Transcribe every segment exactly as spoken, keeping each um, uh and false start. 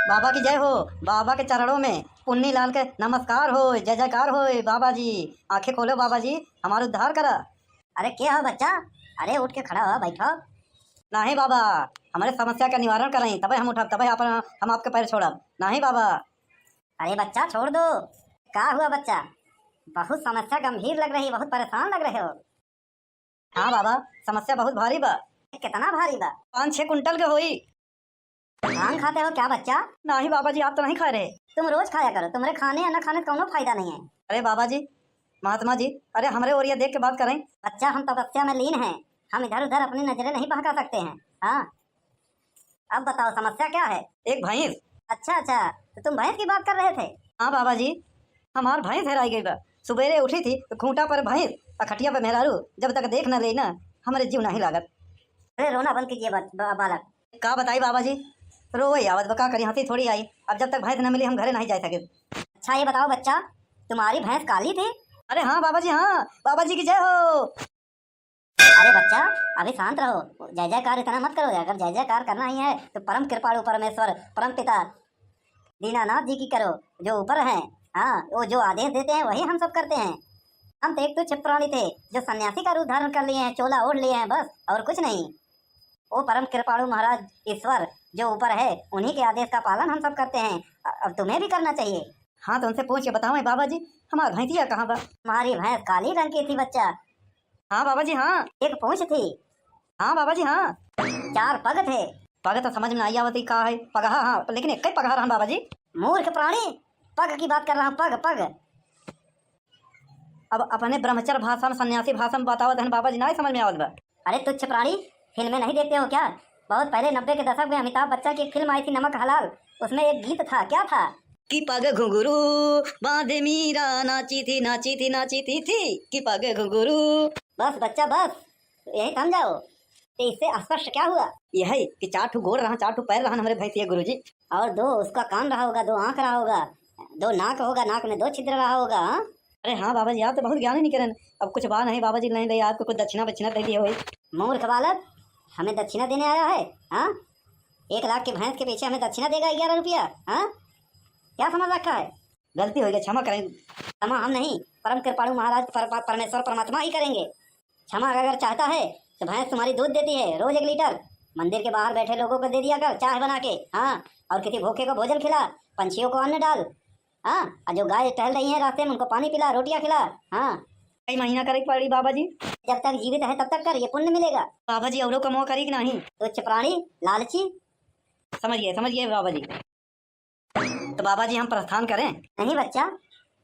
बाबा की जय हो, बाबा के चरणों में पुन्नी लाल के नमस्कार हो, जय जयकार हो। बाबा जी, आंखें खोलो बाबा जी, हमार उद्धार करा। अरे के हो बच्चा? अरे उठ के खड़ा हो, बैठो। नहीं बाबा, हमरे समस्या का निवारण करई, तबे हम उठब, तबे अपन, हम आपके पैर छोड़ब। नहीं बाबा। अरे बच्चा छोड़ दो। का हुआ बच्चा? बहुत समस्या गंभीर लग रही, बहुत परेशान लग रहे हो। हाँ बाबा, समस्या बहुत भारी बा। कितना भारी बा? पाँच छह कुंटल के होई। भांग खाते हो क्या बच्चा? नहीं बाबा जी, आप तो नहीं खा रहे। तुम रोज खाया करो, तुम्हारे खाने या न खाने से कौनो फायदा नहीं है। अरे बाबा जी, महात्मा जी, अरे हमरे ओरिया देख के बात करें। बच्चा, हम तपस्या में लीन हैं, हम इधर उधर अपनी नजरें नहीं बहका सकते हैं। हाँ, अब बताओ समस्या क्या है? एक भैंस। अच्छा अच्छा, तो तुम भैंस की बात कर रहे थे? हाँ बाबा जी, हमार भैंस हेराई गई बा। सुबेरे उठी थी तो खूंटा पर भैंस और खटिया पर मेहरारू, जब तक देख न लेई ना, हमरे जीव नहीं लागत। अरे रोना बंद कीजिए बा-, बा-, बालक। का बताई बाबा जी, रोवे आवत बा, का करी, हंसी थोड़ी आई। अब जब तक भैंस न मिली हम घरे नहीं जा सके। अच्छा ये बताओ बच्चा, तुम्हारी भैंस काली थी? अरे हाँ बाबा जी, हाँ, बाबा जी की जय हो। अरे बच्चा, अभी शांत रहो, जय जयकार इतना मत करो। अगर जय जयकार करना ही है तो परम कृपालु परमेश्वर, परम पिता दीनानाथ जी की करो, जो ऊपर हैं। हाँ, वो जो आदेश देते हैं वही हम सब करते हैं। हम तो एक तुच्छ प्राणी थे जो सन्यासी का रूप धारण कर लिए हैं, चोला ओढ़ लिए हैं बस, और कुछ नहीं। वो परम कृपालु महाराज ईश्वर जो ऊपर है, उन्हीं के आदेश का पालन हम सब करते हैं। अ-, अब तुम्हें भी करना चाहिए। हाँ तो उनसे पूछ के बताओ बाबा जी, हमार भैंसिया कहाँ बा? हमारी भैंस काली रंग की थी बच्चा। हाँ बाबा जी, हाँ। एक पूंछ थी। हाँ बाबा जी, हाँ। चार पग थे। पग तो समझ में नहीं आवत ही का है। पगहा, हाँ, लेकिन एक ही पगहा रहन बाबा जी। मूर्ख प्राणी, पग की बात कर रहा हूँ, पग, पग। अब अपने ब्रह्मचर्य भाषा में, सन्यासी भाषा में बतावत हन बाबा जी, नहीं समझ में आवत बा। अरे तुच्छ प्राणी, फिल्में नहीं देखते हो क्या? बहुत पहले नब्बे के दशक में अमिताभ बच्चन की एक फिल्म आई थी नमक हलाल, उसमें एक गीत था, क्या था? कि पग घुंघरू बांधे मीरा नाची थी, नाची थी, नाची थी, थी कि पग घुंघरू। बस बच्चा बस, यही थम जाओ। तो इससे स्पष्ट क्या हुआ? यही कि चार ठो गोड़ रहा, चार ठो पैर रहा हमारे भैंसिया गुरुजी। और दो उसका कान रहा होगा, दो आंख रहा होगा, दो नाक होगा, नाक में दो छिद्र रहा होगा, हाँ? अरे हाँ बाबा जी, आप तो बहुत ज्ञानी निकरन। अब कुछ बा नहीं बाबा जी, नहीं दे आपको कुछ दक्षिणा बक्षिणा दे दिए होई। मूर्ख बालक, हमें दक्षिणा देने आया है, हाँ? एक लाख की भैंस के पीछे हमें दक्षिणा देगा ग्यारह रुपया, हाँ? क्या समझ रखा है? गलती हो गई, क्षमा करें। क्षमा हम नहीं, परम कृपालु महाराज पर-, पर-, परमेश्वर परमात्मा ही करेंगे। क्षमा अगर चाहता है तो भैंस तुम्हारी दूध देती है रोज एक लीटर, मंदिर के बाहर बैठे लोगों को दे दिया कर चाय बना के, हाँ, और किसी भूखे को भोजन खिला, पंछियों को अन्न डाल, हाँ, और जो गाय टहल रही है रास्ते में उनको पानी पिला, रोटियां खिला, हाँ। कई महीना करे के पड़ी बाबा जी? जब तक जीवित है तब तक कर, ये पुण्य मिलेगा। बाबा जी औरों कमवा करी कि नहीं? तुच्छ प्राणी, लालची। समझ गए, समझ गए बाबा जी। तो बाबा जी हम प्रस्थान करें? नहीं बच्चा,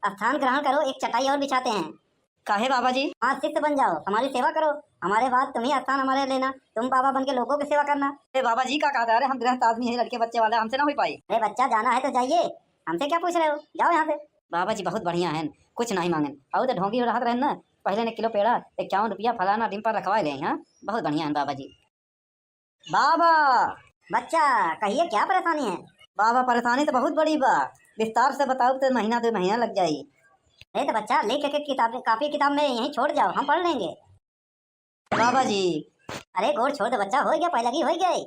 स्थान ग्रहण करो, एक चटाई और बिछाते हैं। काहे बाबा जी? हमारे शिष्य बन जाओ, हमारी सेवा करो, हमारे बाद तुम ही स्थान हमारे लेना, तुम बाबा बन के लोगों की सेवा करना। अरे बाबा जी का कहता है, अरे हम गृहस्थ आदमी हैं, लड़के बच्चे वाले, हमसे ना हो पाई। अरे बच्चा जाना है तो जाइए, हमसे क्या पूछ रहे हो, जाओ यहाँ से। बाबा जी बहुत बढ़िया हैं, कुछ नहीं मांगन। और तो ढोंगी रहत रहन ना, पहले ने किलो पेड़ा इक्यावन रुपया फलाना डिम पर रखवा ले, हाँ, बहुत बढ़िया हैं बाबा जी। बाबा। बच्चा, कहिए क्या परेशानी है? बाबा, परेशानी तो बहुत बड़ी बा, विस्तार से बताओ तो महीना दो महीना लग जाई। अरे तो बच्चा, लेके के किताबें, कापी किताब में यहीं छोड़ जाओ, हम पढ़ लेंगे। बाबा जी। अरे गोड़ छोड़ दे बच्चा, हो गया, पहले की हो गई।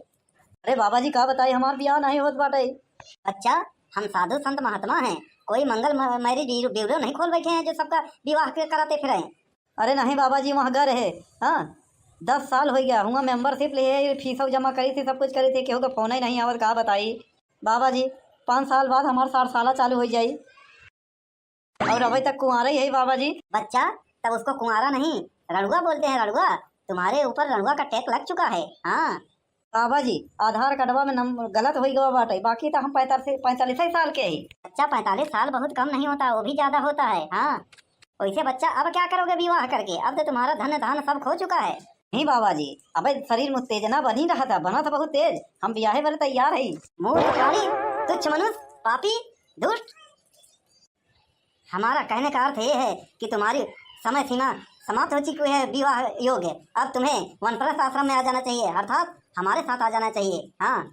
अरे बाबा जी, का बताई, हमार बियाह नहीं होत बाटे। बच्चा, हम साधु संत महात्मा हैं, कोई मंगल म-, मैरिज ब्यूरो, ब्यूरो नहीं खोल बैठे हैं जो सबका विवाह के कराते फिरे। अरे नहीं बाबा जी, वहाँ घर है, हाँ, दस साल हो गया, हुआ मेंबरशिप लिए, फीसो जमा करी थी, सब कुछ करी थी, केहू का फोन ही नहीं आवत, का बताई बाबा जी। पाँच साल बाद हमार साठ साला चालू हो जाई, और अभी तक कुंवारा ही है बाबा जी। बच्चा, तब उसको कुंवारा नहीं, रड़ुआ बोलते हैं, रड़ुआ। तुम्हारे ऊपर रड़ुआ का टैग लग चुका है। हाँ। बाबा जी, आधार कार्डवा में नंबर गलत हो गवा बाटे, बाकी तो हम पैंतालीस, पैंतालीस ही साल के ही। बच्चा, पैंतालीस साल बहुत कम नहीं होता, वो भी ज्यादा होता है। हाँ, वैसे बच्चा, अब क्या करोगे विवाह करके? अब तो तुम्हारा धन धान सब खो चुका है। नहीं बाबा जी, अबे शरीर में उत्तेजना बनी रहा था, बना था बहुत तेज। हम ब्याहे वाले तैयार है। मूर्ख प्राणी, तुच्छ मनुष्य, पापी, दुष्ट। हमारा कहने का अर्थ ये है कि तुम्हारी समय सीमा समाप्त हो चुकी है विवाह योग्य। अब तुम्हें वानप्रस्थ आश्रम में आ जाना चाहिए, अर्थात हमारे साथ आ जाना चाहिए। हाँ।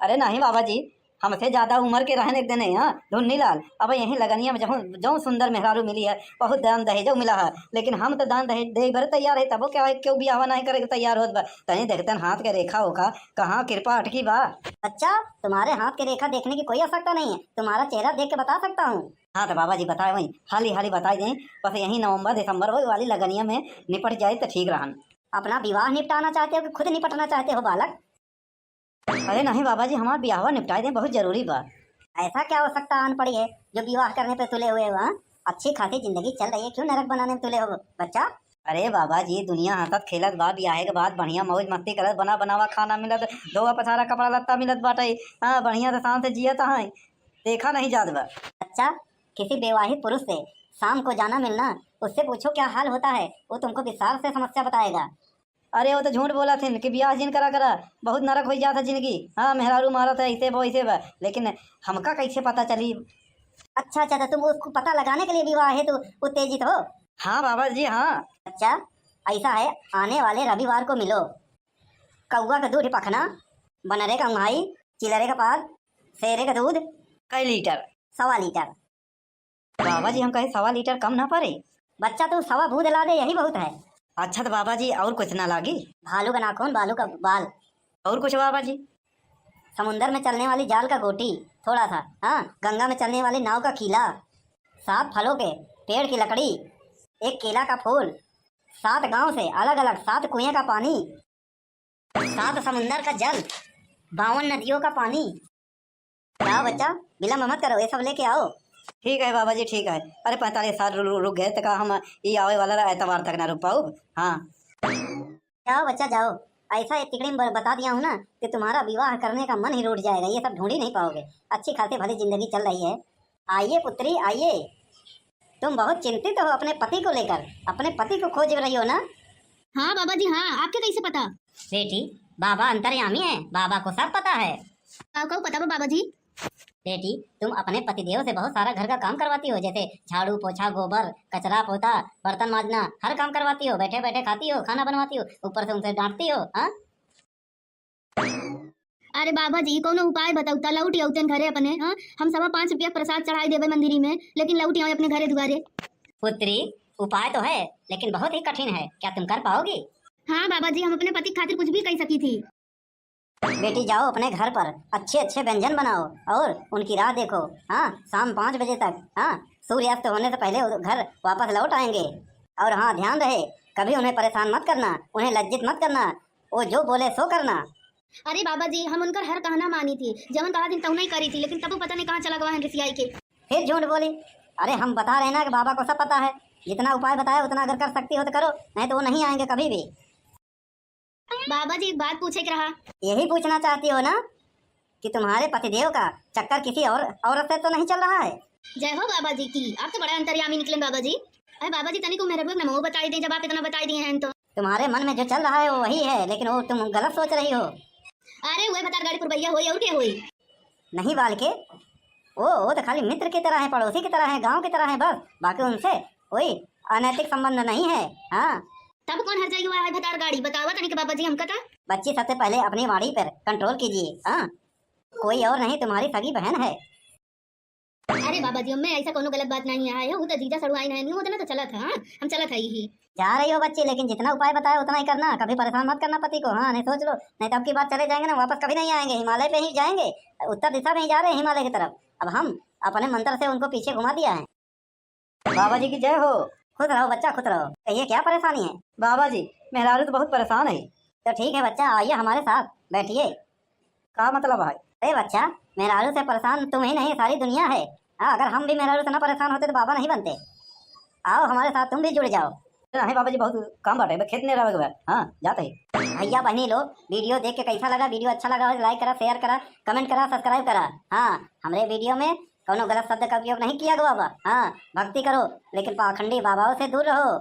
अरे नहीं बाबा जी, हमसे ज्यादा उमर के रहन एक दिन, हाँ, धुन्नी लाल, अब यहीं लगनिया में जहूँ, जौन सुंदर मेहरारू मिली है, बहुत दान दहेजो मिला है, लेकिन हम तो दान दहेज दे भर तैयार है, तबो क्या है, क्यों बियाहवा नहीं करे के तैयार होत बा? तनी देखतन हाथ के रेखा ओखा, कहाँ कृपा अटकी बा? बच्चा, तुम्हारे हाथ के रेखा देखने की कोई आवश्यकता नहीं है, तुम्हारा चेहरा देख के बता सकता हूँ। हाँ तो बाबा जी बताए वहीं, हाली हाली बताए दें, बस यहीं नवंबर दिसंबर वही वाली लगनिया में निपट जाए तो ठीक रहन। अपना विवाह निपटाना चाहते हो कि खुद निपटना चाहते हो बालक? अरे नहीं बाबा जी, हमार बियाहवा निपटाए दें, बहुत जरूरी बा। ऐसा क्या आवश्यकता आन पड़ी है जो विवाह करने पे तुले हुए हो, हाँ? अच्छी खासी जिंदगी चल रही है, क्यों नरक बनाने में तुले हो बच्चा? अरे बाबा जी, दुनिया हंसत खेलत बा, बियाहे के बाद बढ़िया मौज मस्ती करत, बना बनावा खाना मिलत, धोआ पसारा कपड़ा लत्ता मिलत बाटे, हाँ, बढ़िया से शान से जियत हैं, देखा नहीं जात बा। बच्चा, किसी विवाहित पुरुष से शाम को जाना मिलना, उससे पूछो क्या हाल होता है, वो तुमको विस्तार से समस्या बताएगा। अरे वो तो झूठ बोलत हिन कि बियाह जिन करा करा, बहुत नरक होई जात है जिंदगी। हाँ, मेहरारू मारत है, ऐसे बा, वैसे बा, लेकिन हमका कैसे पता चली? अच्छा अच्छा, तो तुम उसको पता लगाने के लिए विवाह हेतु उत्तेजित हो? हाँ बाबा जी, हाँ। अच्छा, ऐसा है, आने वाले रविवार को मिलो। कौआ का दूध पखना, बनरे का उंघाई, चिलरे का पाद, शेरे का दूध। कै लीटर? सवा लीटर। बाबा जी, हम कहे सवा लीटर कम ना पड़े? बच्चा, तू सवा बूंद ला दे, यही बहुत है। अच्छा तो बाबा जी, और कुछ ना लागी? भालू का नाखून, बालू का बाल। और कुछ बाबा जी? समुंदर में चलने वाली जाल का गोटी, थोड़ा सा, हाँ, गंगा में चलने वाली नाव का कीला, सात फलों के पेड़ की लकड़ी, एक केला का फूल, सात गांव से अलग अलग सात कुएं का पानी, सात समुंदर का जल, बावन नदियों का पानी। जाओ बच्चा, विलंब मत करो, ये सब लेके आओ। ठीक है बाबा जी, ठीक है। अरे पैंतालीस साल रु-, रु-, रुक गए तो का हम ये आवे वाला रहा एतवार तक ना रुक पाऊब? हाँ। जाओ बच्चा, जाओ। ऐसा एक तिकड़ी में ब-, बता दिया हूँ ना कि तुम्हारा विवाह करने का मन ही रूठ जाएगा, ये सब ढूंढ ही नहीं पाओगे। अच्छी खासी भली जिंदगी चल रही है। आइए पुत्री, आइए। तुम बहुत चिंतित हो अपने पति को लेकर, अपने पति को खोज रही हो ना? हाँ बाबा जी, हाँ, आपके कैसे पता? बेटी, बाबा अंतर्यामी है, बाबा को सब पता है। का, का पता बा बाबा जी? बेटी, तुम अपने पतिदेव से बहुत सारा घर का काम करवाती हो, जैसे झाड़ू, पोछा, गोबर, कचरा, पोता, बर्तन माजना, हर काम करवाती हो, बैठे बैठे खाती हो, खाना बनवाती हो, ऊपर से उनसे डांटती हो, हाँ? अरे बाबा जी, कौनो उपाय बताउता, लौटि अउतन घरे अपने, हाँ? हम सवा पाँच रुपया प्रसाद चढ़ाई देबे मंदिरी में, लेकिन लौटि आवे अपने घरे दुआरे। पुत्री, उपाय तो है, लेकिन बहुत ही कठिन है, क्या तुम कर पाओगी? हाँ बाबा जी, हम अपने पति खातिर कुछ भी कह सकी थी। बेटी, जाओ अपने घर पर, अच्छे अच्छे व्यंजन बनाओ और उनकी राह देखो। हाँ, शाम पाँच बजे तक, हाँ, सूर्यास्त होने से पहले वो घर वापस लौट आएंगे। और हाँ, ध्यान रहे, कभी उन्हें परेशान मत करना, उन्हें लज्जित मत करना, वो जो बोले सो करना। अरे बाबा जी, हम उनकर हर कहना मानी थी, जवन कहा दिन तौना ही करी थी, लेकिन तबो पता नहीं कहाँ चला गवा है रिसियाई के। फिर झूठ बोली। अरे हम बता रहे ना कि बाबा को सब पता है, जितना उपाय बताया उतना अगर कर सकती हो तो करो, नहीं तो वो नहीं आएंगे कभी भी। बाबा जी, एक बात पूछे के रहा। यही पूछना चाहती हो ना कि तुम्हारे पतिदेव का चक्कर किसी और औरत से तो नहीं चल रहा है? जय हो बाबा जी की, आप तो बड़ा अंतर्यामी निकले बाबा जी। अरे बाबा जी, तनिक मेहरबू नमो बताई दे, जब आप इतना बताई दिए हैं तो। तुम्हारे मन में जो चल रहा है वो वही है, लेकिन वो तुम गलत सोच रही हो। अरे वही भतार गाड़ी पुरबैया होई और क्या होई? नहीं बालके, वो वो तो खाली मित्र की तरह है, पड़ोसी की तरह है, गांव की तरह है बस, बाकी उनसे कोई अनैतिक संबंध नहीं है। हाँ। तब कौन हर जाई हुआ है भतार गाड़ी, बतावा तनिक बाबा जी हमका ता। बच्ची, सबसे पहले अपनी वाणी पर कंट्रोल कीजिए। हाँ, कोई और नहीं, तुम्हारी सगी बहन है। अरे बाबा जी, अम्मे ऐसा कोनो गलत बात नहीं है, वो तो जीजा सड़ुआइन है, नहीं होते ना तो चलत है, हाँ, हम चलत है ही। जा रही हो बच्ची, लेकिन जितना उपाय बताया उतना ही करना, कभी परेशान मत करना पति को। हाँ, नहीं सोच लो, नहीं तो अब की बार चले जाएंगे ना, वापस कभी नहीं आएंगे, हिमालय पे ही जाएंगे, उत्तर दिशा में ही जा रहे हैं हिमालय की तरफ। अब हम अपने मंत्र से उनको पीछे घुमा दिया है। बाबा जी की जय हो। खुश रहो बच्चा, खुश रहो। कहिए, क्या परेशानी है? बाबा जी, मेहरारू तो बहुत परेशान है। तो ठीक है बच्चा, आइए हमारे साथ, बैठिए। का मतलब है? अरे बच्चा, मेहरारू से परेशान तुम ही नहीं, सारी दुनिया है। हाँ, अगर हम भी मेहरारू से ना परेशान होते तो बाबा नहीं बनते। आओ हमारे साथ, तुम भी जुड़ जाओ। नहीं बाबा जी, बहुत काम बाटे, खेत में रहे के बा। हाँ, जाते ही। भैया बहनी लोग, वीडियो देख के कैसा लगा? वीडियो अच्छा लगा हो तो लाइक करा, शेयर करा, कमेंट करा, सब्सक्राइब करा। हाँ, हमरे वीडियो में कौनो गलत शब्द का उपयोग नहीं किया गवा बा। हाँ, भक्ति करो, लेकिन पाखंडी बाबाओं से दूर रहो।